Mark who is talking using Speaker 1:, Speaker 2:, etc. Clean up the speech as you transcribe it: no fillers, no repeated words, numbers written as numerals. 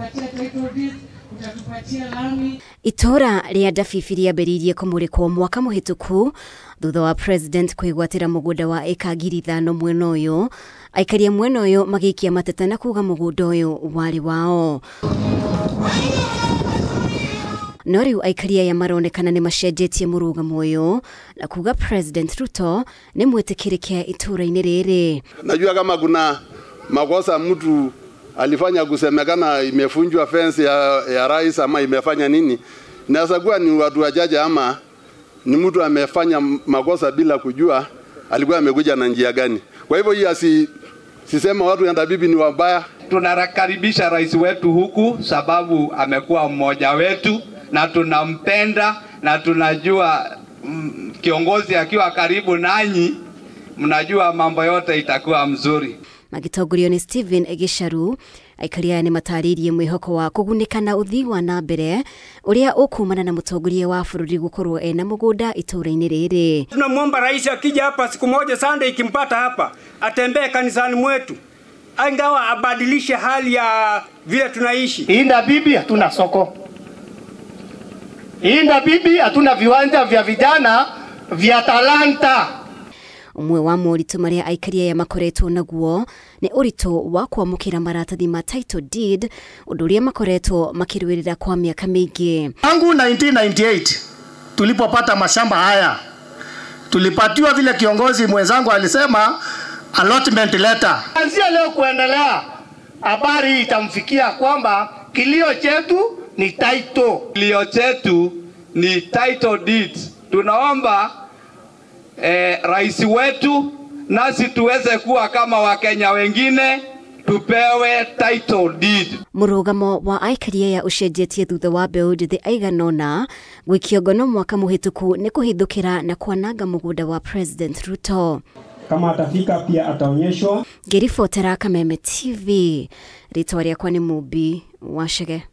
Speaker 1: Utatupatia title deeds, utatupatia lami.
Speaker 2: Itora rĩa Ndabibi rĩambĩrĩirie kũmũrĩkwo mwaka mũhĩtũku thutha wa president kwĩgwatĩra mũgũnda wa ĩka 5,000 mwena ũyũ. Aikari a mwena ũyũ magĩikia mateta na kuga mũgũnda ũyũ warĩ wao. No rĩu aikari aya maronekana nĩ macenjetie mũrũgamo ũyũ na kuga President Ruto nĩ mwĩtĩkĩrĩke itũra-inĩ rĩrĩ.
Speaker 3: Najua kama kuna makosa mtu alifanya kusemekana imefunjwa fence ya rais ama imefanya nini. Inaweza kuwa ni watu wachache ama ni mtu amefanya makosa bila kujua alikuwa amekuja na njia gani. Kwa hivyo hii sisema watu ya Ndabibi ni wabaya.
Speaker 4: Tunakaribisha rais wetu huku sababu amekuwa mmoja wetu na tunampenda na tunajua kiongozi akiwa karibu nanyi mnajua mambo yote itakuwa mzuri.
Speaker 2: Magĩtongorio nĩ Stephen Gicharu, aikari aya nĩ matarĩirie mwĩhoko wa kũgunĩka na ũthii wa na mbere ũrĩa ũkumana na mũtongoria wa bũrũri gũkorwo ena mũgũnda itũra-inĩ rĩrĩ.
Speaker 5: Tunamwomba rais akija hapa siku moja, Sunday ikimpata hapa, atembee kanisani mwetu, angawa abadilishe hali ya vile tunaishi.
Speaker 6: Hii Ndabibi hatuna soko. Hii Ndabibi hatuna viwanja vya vijana vya talanta.
Speaker 2: Ũmwe wa moritũ marĩa aikari aya makoretwo naguo nĩ ũritũ wa kwamũkĩra maratathi ma title deed, ũndũ ũrĩa makoretwo makĩrũĩrĩra kwa mĩaka mĩingĩ.
Speaker 6: Tangu 1998 tulipopata mashamba haya tulipatiwa vile kiongozi mwenzangu alisema allotment letter. Kuanzia leo kuendelea habari itamfikia kwamba kilio chetu ni title.
Speaker 4: Kilio chetu ni title deed. Tunaomba rais wetu nasi tuweze kuwa kama Wakenya wengine, tupewe title deed.
Speaker 2: Mũrũgamo wa aikari aya ũcenjetie thutha wa mbeũ njĩthĩ aigana ũna gwĩkio ngono mwaka mũhĩtũku nĩ kũhithũkĩra na kwananga mũgũnda wa President Ruto.
Speaker 5: Kama atafika pia ataonyeshwa.
Speaker 2: Ngĩribotera Kameme TV, rĩtwa rĩakwa nĩ Mumbi Wachege.